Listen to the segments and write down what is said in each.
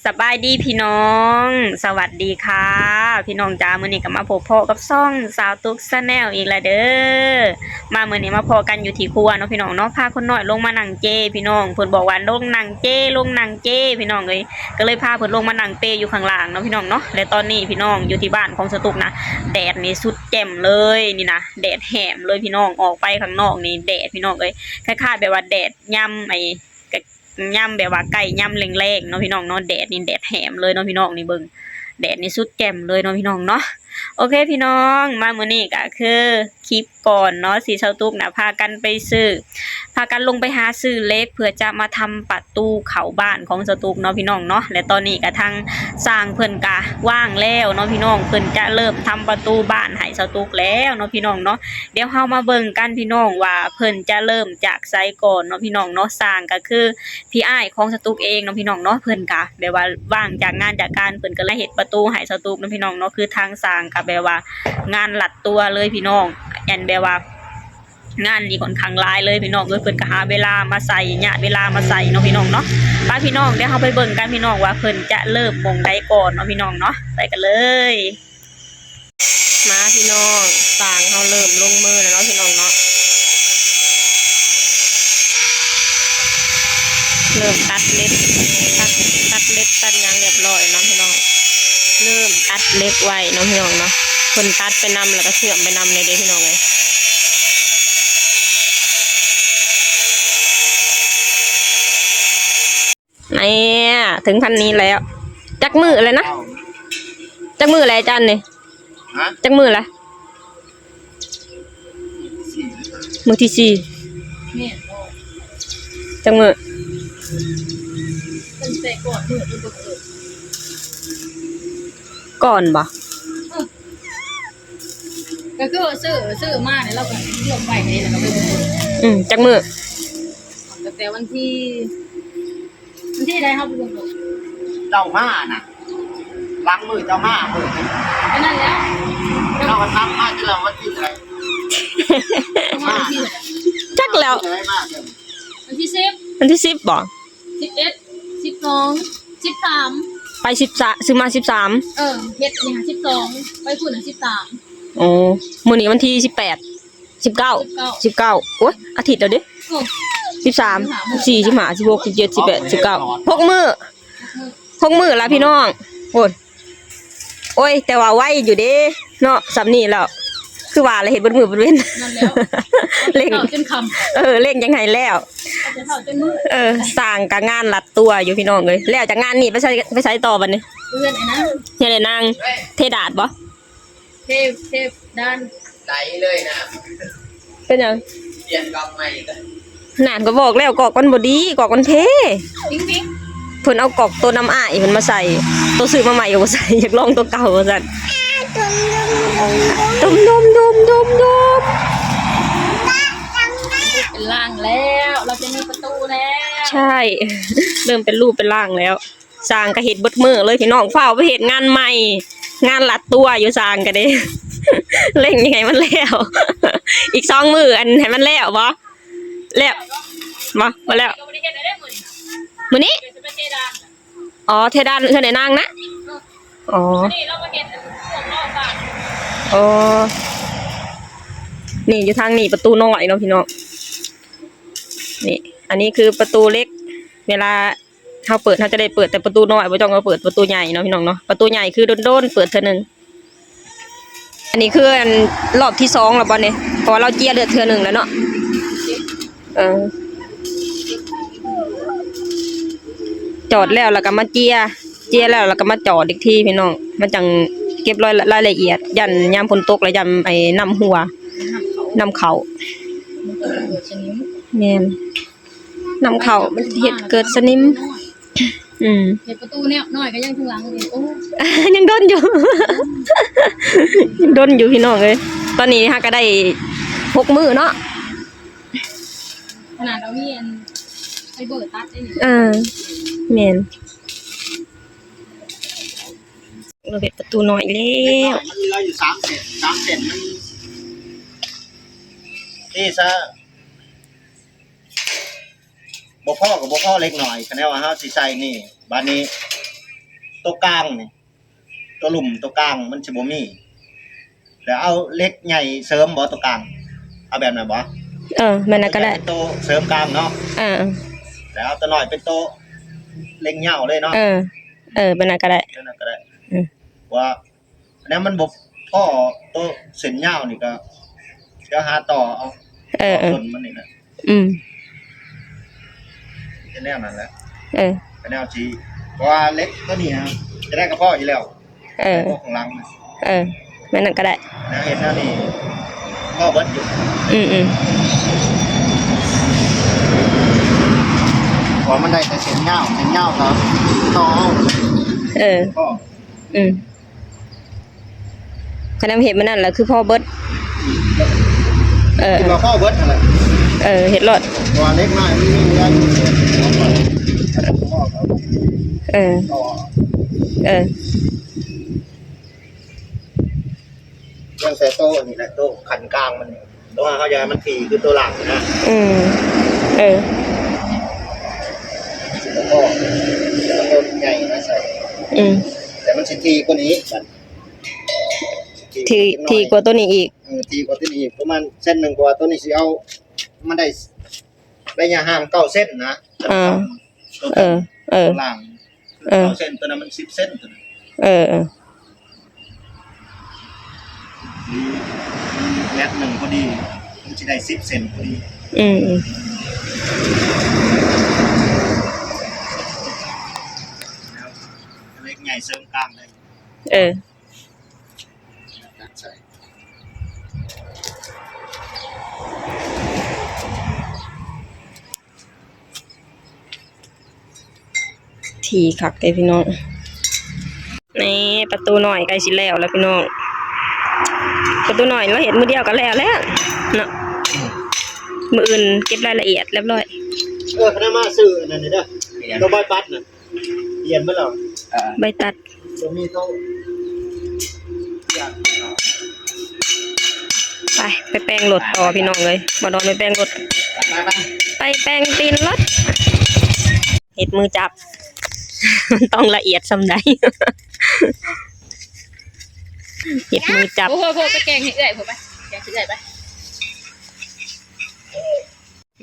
ສະບາຍດີພີ່ນ້ອງ ສະຫວັດດີຄ່ະພີ່ນ້ອງຈ້າ. ມື້ນີ້ກໍມາພົບພໍ້ກັບຊ່ອງສາວຕຸກ Channel ອີກແລ້ວເດີ້. ມາມື້ນີ້ມາພໍ້ກັນຢູ່ທີ່ຄົວເນາະພີ່ນ້ອງເນາະ. ພາຄົນນ້ອຍລົງມານັ່ງເຈພີ່ນ້ອງ, ເພິ່ນບອກວ່າລົງນັ່ງເຈ ລົງນັ່ງເຈພີ່ນ້ອງເອີຍ. ກໍເລີຍພາເພິ່ນລົງມານັ່ງເປຢູ່ຂ້າງລ່າງເນາະພີ່ນ້ອງເນາະ. ແລະຕອນນີ້ພີ່ນ້ອງ ຢູ່ທີ່ບ້ານຂອງສາວຕຸກນະ ແດດນີ້ສຸດແຈ່ມເລີຍນີ້ນະ, ແດດແຫມເລີຍພີ່ນ້ອງ. ອອກໄປຂ້າງນອກນີ້ແດດພີ່ນ້ອງເອີຍ ຄ້າຍໆແບບວ່າແດດຍາມໄອ້ ກໍຍາມແບບວ່າໃກ້ຍາມແລງໆເນາະພີ່ນ້ອງເນາະ. ແດດນີ້ແດດແຫມເລີຍເນາະພີ່ນ້ອງ. ນີ້ເບິ່ງ ແດດນີ້ສຸດແຈ່ມເລີຍເນາະພີ່ນ້ອງເນາະ. ໂອເຄພີ່ນ້ອງ ມາມື້ນີ້ກໍຄືຄລິບກ່ອນເນາະ ທີ່ສາວຕຸກນະພາກັນໄປຊື້ ພາກັນລົງໄປຫາຊື້ເຫຼັກ ເພື່ອຈະມາທຳປະຕູເຂົ້າບ້ານຂອງສາວຕຸກເນາະພີ່ນ້ອງເນາະ. ແລະຕອນນີ້ກໍທາງຊ່າງເພິ່ນກໍວ່າງແລ້ວເນາະພີ່ນ້ອງ, ເພິ່ນຈະເລີ່ມທຳປະຕູບ້ານໃຫ້ສາວຕຸກແລ້ວເນາະພີ່ນ້ອງເນາະ. ດຽວເຮົາມາເບິ່ງກັນພີ່ນ້ອງວ່າເພິ່ນຈະເລີ່ມຈາກໃສກ່ອນເນາະພີ່ນ້ອງເນາະ. ຊ່າງກໍຄືພີ່ອ້າຍຂອງສາວຕຸກເອງເນາະພີ່ນ້ອງເນາະ, ເພິ່ນກະແບບວ່າວ່າງຈາກງານຈາກການ ເພິ່ນກໍເລີຍເຮັດປະຕູໃຫ້ສາວຕຸກເນາະພີ່ນ້ອງເນາະ. ຄືທາງຊ່າງກໍແບບວ່າງານລັດຕົວເລີຍພີ່ນ້ອງ, ອັນແບບວ່າງານນີ້ຂ້ອນຂ້າງຫຼາຍເລີຍພີ່ນ້ອງເອີຍ. ເພິ່ນກໍຫາເວລາມາໃສ່ ຍາດເວລາມາໃສ່ເນາະພີ່ນ້ອງເນາະ. ໄປພີ່ນ້ອງ ດຽວເຮົາໄປເບິ່ງກັນພີ່ນ້ອງວ່າເພິ່ນຈະເລີ່ມໝ່ອງໃດກ່ອນເນາະພີ່ນ້ອງເນາະ. ໄປກັນເລີຍ. ມາພີ່ນ້ອງ ຊ່າງເຮົາເລີ່ມລົງມືແລ້ວເນາະພີ່ນ້ອງເນາະ. ເລີ່ມຕັດເຫຼັກ ຕັດ ຕັດເຫຼັກຕັດຫຍັງຮຽບຮ້ອຍເນາະພີ່ນ້ອງ. ເລີ່ມຕັດເຫຼັກໄວ້ເນາະພີ່ນ້ອງເນາະ. ເພິ່ນຕັດໄປນຳ ແລ້ວກໍເຊື່ອມໄປນຳເລີຍເດ້ພີ່ນ້ອງເອີຍ. ແນ່ ເຖິງຂັ້ນນີ້ແລ້ວ. ຈັກມື້ແລ້ວນະ? ຈັກມື້ແລ້ວອາຈານນີ້? ຮະ? ຈັກມື້ແລ້ວ? ມື້ທີສີ່. ແມ່ນບໍ່? ຈັກມື້? ຕັ້ງແຕ່ກ່ອນມື້ທີ່ບໍ່ເກີດ. ກ່ອນບໍ່? ເອີ ກໍຄືວ່າຊື້ ຊື້ມານີ້ ລາວກໍລວກໄວ້ນີ້ ແລ້ວກໍໄປເບິ່ງ. ອືມ ຈັກມື້? ຕັ້ງແຕ່ວັນທີ ວັນທີໃດເຮົາໄປເບິ່ງໂລດ? ເຈົ້າມານະ ຫຼັງມື້ເຈົ້າມາເບິ່ງ. ກໍນັ້ນແຫຼະ ເຈົ້າກໍທັກມາແຕ່ລະວັນທີເທົ່າໃດ? ເຈົ້າມາວັນທີເທົ່າໃດ? ຈັກແລ້ວ ວັນທີເທົ່າໃດມາເທື່ອ? ວັນທີສິບ. ວັນທີສິບບໍ? ສິບເອັດ ສິບສອງ ສິບສາມ ໄປສິບສາມ ຊື້ມາສິບສາມ. ເອີ ເຮັດອັນນີ້ຫາສິບສອງ ໄປພຸ້ນຫາສິບສາມ. ໂອ້ ມື້ນີ້ວັນທີສິບແປດ ສິບເກົ້າ ສິບເກົ້າ ສິບເກົ້າ. ໂອ້ຍ ອາທິດແລ້ວເດ້. ໂອ້ ສິບສາມ ສິບສີ່ ສິບຫ້າ ສິບຫົກ ສິບເຈັດ ສິບແປດ ສິບເກົ້າ ຫົກມື້ ຫົກມື້ລະພີ່ນ້ອງ. ໂອ້ຍ ໂອ້ຍ ແຕ່ວ່າໄວຢູ່ເດ້ເນາະ ສ່ຳນີ້ແລ້ວ. ຄືວ່າລະ ເຮັດເບິດມື້ເບິດເວັນ. ນັ້ນແຫຼະ ເລັ່ງ ເຂົ້າຈົນຄ່ຳ. ເອີ ເລັ່ງຈັ່ງໃຫ້ແລ້ວ ເຂົ້າຈົນມື້. ເອີ ຊ່າງກະງານລັດຕົວຢູ່ພີ່ນ້ອງເອີຍ. ແລ້ວຈາກງານນີ້ໄປໃສ ໄປໃສຕໍ່ບັດນີ້? ເຮືອນໄອ້ນາງ ເຮືອນໄອ້ນາງ. ເທດາດບໍ່? ເທ ເທດານ ໄຫຼເລີຍນະ. ເປັນຫຍັງ? ປ່ຽນກອກໃໝ່. ນັ້ນ ກໍບອກແລ້ວ ກອກມັນບໍ່ດີ ກອກມັນເພ. ເພິ່ນເອົາກອກໂຕນ້ຳອ້າຍເພິ່ນມາໃສ່ ໂຕຊື້ມາໃໝ່ກໍບໍ່ໃສ່ ຢາກລອງໂຕເກົ່າວ່າຊັ້ນ. ດົມໆໆໆໆ. ເປັນຮ່າງແລ້ວ ເຮົາຈະມີປະຕູແລ້ວ. ໃຊ່ ເລີ່ມເປັນຮູບເປັນຮ່າງແລ້ວ. ຊ່າງກໍເຮັດເບິດມື້ເລີຍພີ່ນ້ອງ ຟ້າວໄປເຮັດງານໃໝ່ ງານລັດຕົວຢູ່. ຊ່າງກໍເດ້ ເລັ່ງໃຫ້ມັນແລ້ວ ອີກສອງມື້ ອັນ ໃຫ້ມັນແລ້ວບໍ່? ແລ້ວບໍ່? ບໍ່ແລ້ວ. ມື້ນີ້? ອໍ ເທດານເຮືອນໄອ້ນາງນະ. ອໍ ອໍ ນີ້ຢູ່ທາງນີ້ປະຕູນ້ອຍເນາະພີ່ນ້ອງ. ນີ້ ອັນນີ້ຄືປະຕູເຫຼັກ ເວລາ ເຮົາເປີດ ເຮົາຈະໄດ້ເປີດແຕ່ປະຕູນ້ອຍ ບໍ່ຕ້ອງມາເປີດປະຕູໃຫຍ່ເນາະພີ່ນ້ອງເນາະ. ປະຕູໃຫຍ່ຄືດົນໆເປີດເທື່ອໜຶ່ງ. ອັນນີ້ຄື ອັນ ລອບທີສອງແລ້ວບໍ່ນີ້? ເພາະວ່າລາວເຈຍເລືອດເທື່ອໜຶ່ງແລ້ວເນາະ. ເອີ ຈອດແລ້ວ ແລ້ວກໍມາເຈຍ ເຈຍແລ້ວ ແລ້ວກໍມາຈອດອີກທີພີ່ນ້ອງ ມັນຈັ່ງເກັບລາຍ ລາຍລະອຽດ ຢ້ານຍາມຝົນຕົກແລ້ວຢ້ານໄອ້ນ້ຳຮົ່ວ ນ້ຳເຂົ້າ. ແມ່ນ. ນ້ຳເຂົ້າມັນເຮັດເກີດສະໜິມ. ອືມ ເຮັດປະຕູແນວນ້ອຍກໍຍັງຂ້າງຫຼັງອີກ. ໂອ້ ຍັງດົນຢູ່ ຍັງດົນຢູ່ພີ່ນ້ອງເອີຍ. ຕອນນີ້ຫາກໍໄດ້ຫົກມື້ເນາະ ຂະໜາດເຮົາມີອັນໄຟເບີຕັດໄດ້ນີ້. ເອີ ແມ່ນ. ລາວເຮັດປະຕູນ້ອຍແລ້ວ ມັນມີລາວຢູ່ສາມເສັ້ນ ສາມເສັ້ນມັນ ນີ້ຊະ ບໍ່ພໍກໍບໍ່ພໍເລັກນ້ອຍ ຄັນແນວວ່າເຮົາຊິໃສ່ນີ້. ບາດນີ້ ໂຕກາງນີ້ ໂຕລຸ່ມໂຕກາງມັນຊິບໍ່ມີ ແລ້ວເອົາເຫຼັກໃຫຍ່ເສີມບໍ່ໂຕກາງ ເອົາແບບນັ້ນບໍ່? ເອີ ແບບນັ້ນກໍໄດ້ ເປັນໂຕເສີມກາງເນາະ ເອີ ແລ້ວເອົາໂຕນ້ອຍເປັນໂຕເຫຼັກຍາວເລີຍເນາະ ເອີ ເອີ ແບບນັ້ນກໍໄດ້ ແບບນັ້ນກໍໄດ້ ອືມ ວ່າ ອັນນັ້ນມັນບໍ່ພໍໂຕເສັ້ນຍາວນີ້ກໍ ດຽວຫາຕໍ່ເອົາ ເອີໆ ຕົ້ນມັນນີ້ນະ ອືມ ເຮັດແນວນັ້ນແຫຼະ ເອີ ກໍແນວທີ່ ເພາະວ່າເຫຼັກໂຕນີ້ຫັ້ນ ຈະໄດ້ກໍພໍຢູ່ແລ້ວ ເອີ ພວກຂ້າງຫຼັງ ເອີ ແມ່ນນັ້ນກໍໄດ້ ແນວເຮັດແນວນີ້ພໍເບິດຢູ່ ອືມໆ ເພາະວ່າມັນໄດ້ແຕ່ເສັ້ນຍາວ ເສັ້ນຍາວກໍຕໍ່ເອົາ ເອີ ພໍ ອືມ ຄັນເຮົາເຮັດແບບນັ້ນລະຄືພໍເບິດ ເອີ ຄິດວ່າພໍເບິດຫັ້ນແຫຼະ ເອີ ເຮັດໂລດ ເພາະວ່າເຫຼັກນ້ອຍມັນມີເຫຼືອຢູ່ ເອີ ເອີ ຍັງແຕ່ໂຕອັນນີ້ແຫຼະ ໂຕຂັ້ນກາງມັນນີ້ ແຕ່ວ່າເຮົາຢາກໃຫ້ມັນຖີ່ຄືໂຕຫຼັງນະ ອືມ ເອີ ແລ້ວກໍເອົາໂຕໃຫຍ່ມາໃສ່ ອືມ ແຕ່ມັນຊິຖີ່ກວ່ານີ້ບັດ ຖີ່ ຖີ່ກວ່າໂຕນີ້ອີກ ເອີ ຖີ່ກວ່າໂຕນີ້ອີກປະມານເຊັນໜຶ່ງ ເພາະວ່າໂຕນີ້ຊິເອົາ ມັນໄດ້ໄລຍະຫ່າງເກົ້າເຊັນນະ ອ່າ ເອີ ເອີ ໂຕຫຼັງ ເອີ ເກົ້າເຊັນ ໂຕນັ້ນມັນສິບເຊັນ ໂຕນັ້ນ ເອີ ເອີ ແມັດໜຶ່ງພໍດີ ມັນຊິໄດ້ສິບເຊັນພໍດີ ອືມ ເຫຼັກໃຫຍ່ເສີມກາງໄດ້ ເອີ ຖີ່ຄັກເດ້ພີ່ນ້ອງ ນີ້ປະຕູນ້ອຍໃກ້ຊິແລ້ວແລ້ວພີ່ນ້ອງ ປະຕູນ້ອຍລາວເຮັດມື້ດຽວກໍແລ້ວແລ້ວເນາະ ມື້ອື່ນເກັບລາຍລະອຽດຮຽບຮ້ອຍ ເອີ ຄັນມາຊື້ອັນນັ້ນເດີ ໂຕໃບປັດນະ ປ່ຽນເບິດແລ້ວ ເອີ ໃບຕັດ ບໍ່ມີໂຕ ໄປ ໄປແປງລົດຕໍ່ພີ່ນ້ອງເອີຍ ບໍ່ນອນໄປແປງລົດ ໄປໆ ໄປແປງຕີນລົດ ເຮັດມືຈັບ ມັນຕ້ອງລະອຽດສ່ຳໃດ ເຮັດມືຈັບ ໂອ້ໂຫ ໄປແກງໃຫ້ເອື້ອຍ ໄປແກງໃຫ້ເອື້ອຍໄປ.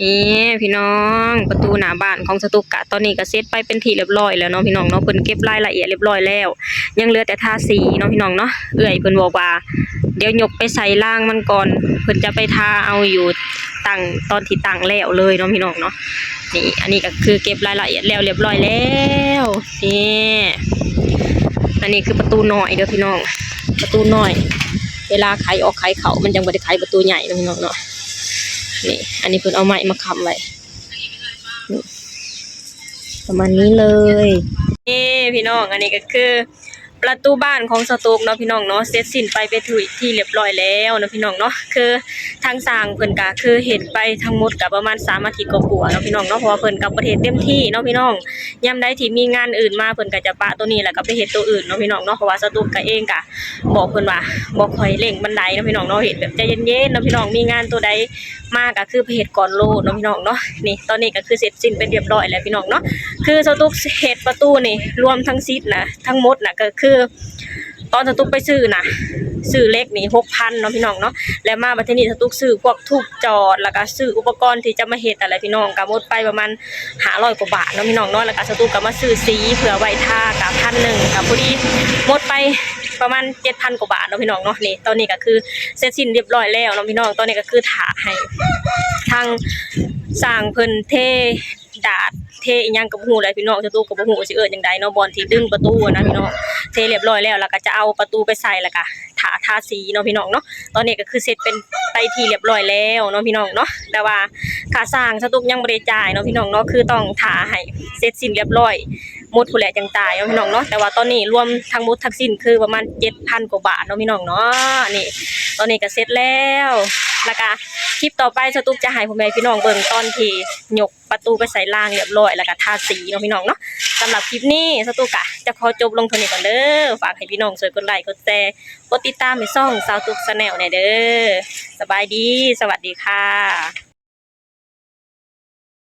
ນີ້ພີ່ນ້ອງ ປະຕູໜ້າບ້ານຂອງສະຕຸກກະ ຕອນນີ້ກະເສັດໄປເປັນທີ່ຮຽບຮ້ອຍແລ້ວເນາະພີ່ນ້ອງເນາະ ເພິ່ນເກັບລາຍລະອຽດຮຽບຮ້ອຍແລ້ວ ຍັງເຫຼືອແຕ່ທາສີເນາະພີ່ນ້ອງເນາະ ເອື້ອຍເພິ່ນບອກວ່າ ດຽວຍົກໄປໃສ່ລາງມັນກ່ອນ ເພິ່ນຈະໄປທາເອົາຢູ່ຕັ້ງ ຕອນທີ່ຕັ້ງແລ້ວເລີຍເນາະພີ່ນ້ອງເນາະ ນີ້ ອັນນີ້ກະຄືເກັບລາຍລະອຽດແລ້ວຮຽບຮ້ອຍແລ້ວ ນີ້ ອັນນີ້ຄືປະຕູນ້ອຍເດີພີ່ນ້ອງ ປະຕູນ້ອຍ ເວລາໄຂອອກໄຂເຂົ້າ ມັນຈັ່ງບໍ່ໄດ້ໄຂປະຕູໃຫຍ່ເນາະພີ່ນ້ອງເນາະ ນີ້ ອັນນີ້ເພິ່ນເອົາໄມ້ມາຄ້ຳໄວ້ ປະມານນີ້ເລີຍ ນີ້ພີ່ນ້ອງ ອັນນີ້ກໍຄືປະຕູບ້ານຂອງສາວຕຸກເນາະພີ່ນ້ອງເນາະ ເສັດສິ້ນໄປເປັນທີ່ຮຽບຮ້ອຍແລ້ວເນາະພີ່ນ້ອງເນາະ ຄືທາງຊ່າງເພິ່ນກໍຄືເຮັດໄປທັງໝົດກໍປະມານສາມອາທິດກວ່າໆເນາະພີ່ນ້ອງເນາະ ເພາະວ່າເພິ່ນກໍບໍ່ໄດ້ເຮັດເຕັມທີ່ເນາະພີ່ນ້ອງ ຍາມໃດທີ່ມີງານອື່ນມາ ເພິ່ນກໍຈະປະໂຕນີ້ ແລ້ວກໍໄປເຮັດໂຕອື່ນເນາະພີ່ນ້ອງເນາະ ເພາະວ່າສາວຕຸກກໍເອງກໍບອກເພິ່ນວ່າບໍ່ຄ່ອຍເລັ່ງປານໃດເນາະພີ່ນ້ອງເນາະ ເຮັດແບບໃຈເຢັນໆເນາະພີ່ນ້ອງ ມີງານໂຕໃດ ມາກໍຄືໄປເຮັດກ່ອນໂລດເນາະພີ່ນ້ອງເນາະ ນີ້ຕອນນີ້ກໍຄືເສັດສິ້ນເປັນຮຽບຮ້ອຍແລ້ວພີ່ນ້ອງເນາະ ຄືສາວຕຸກເຮັດປະຕູນີ້ລວມທັງສິ້ນນະ ທັງໝົດນະກໍຄື ຕອນສາວຕຸກໄປຊື້ນະ ຊື້ເຫຼັກນີ້ຫົກພັນເນາະພີ່ນ້ອງເນາະ ແລ້ວມາບັດທີນີ້ສາວຕຸກຊື້ພວກທູບຈອດ ແລ້ວກໍຊື້ອຸປະກອນທີ່ຈະມາເຮັດຫັ້ນແຫຼະພີ່ນ້ອງ ກໍໝົດໄປປະມານຫ້າຮ້ອຍກວ່າບາດເນາະພີ່ນ້ອງເນາະ ແລ້ວກໍສາວຕຸກກໍມາຊື້ສີເພື່ອໄວ້ທາກໍພັນໜຶ່ງ ກໍພໍດີໝົດໄປປະມານເຈັດພັນກວ່າບາດເນາະພີ່ນ້ອງເນາະ ນີ້ຕອນນີ້ກໍຄືເສັດສິ້ນຮຽບຮ້ອຍແລ້ວເນາະພີ່ນ້ອງ ຕອນນີ້ກໍຄືຖ້າໃຫ້ທາງຊ່າງເພິ່ນເທ ດາດເທອີ່ຫຍັງກໍບໍ່ຮູ້ແຫຼະພີ່ນ້ອງ ສາວຕຸກກໍບໍ່ຮູ້ຊິເອີ້ນຈັ່ງໃດເນາະ ບ່ອນທີ່ດຶງປະຕູຫັ້ນນະພີ່ນ້ອງ ເທຮຽບຮ້ອຍແລ້ວ ແລ້ວກໍຈະເອົາປະຕູໄປໃສ່ ແລ້ວກໍຖ້າທາສີເນາະພີ່ນ້ອງເນາະ ຕອນນີ້ກໍຄືເສັດເປັນໄປທີ່ຮຽບຮ້ອຍແລ້ວເນາະພີ່ນ້ອງເນາະ ແຕ່ວ່າຄ່າຊ່າງສາວຕຸກຍັງບໍ່ໄດ້ຈ່າຍເນາະພີ່ນ້ອງເນາະ ຄືຕ້ອງຖ້າໃຫ້ເສັດສິ້ນຮຽບຮ້ອຍໝົດພຸ້ນແຫຼະຈັ່ງຈ່າຍເນາະພີ່ນ້ອງເນາະ ແຕ່ວ່າຕອນນີ້ລວມທັງໝົດທັງສິ້ນຄືປະມານເຈັດພັນກວ່າບາດເນາະພີ່ນ້ອງເນາະ ນີ້ຕອນນີ້ກໍເສັດແລ້ວ ແລ້ວກໍຄລິບຕໍ່ໄປສາວຕຸກຈະໃຫ້ພໍ່ແມ່ພີ່ນ້ອງເບິ່ງຕອນທີ່ຍົກ ປະຕູໄປໃສ່ລາງຮຽບຮ້ອຍ ແລ້ວກໍທາສີເນາະພີ່ນ້ອງເນາະ ສຳລັບຄລິບນີ້ສາວຕຸກກະຈະຂໍຈົບລົງເທົ່ານີ້ກ່ອນເດີ ຝາກໃຫ້ພີ່ນ້ອງຊ່ວຍກົດໄລກົດແຊ ກົດຕິດຕາມໃຫ້ຊ່ອງສາວຕຸກ Channel ແດ່ເດີ ສະບາຍດີ ສະຫວັດດີຄ່ະ.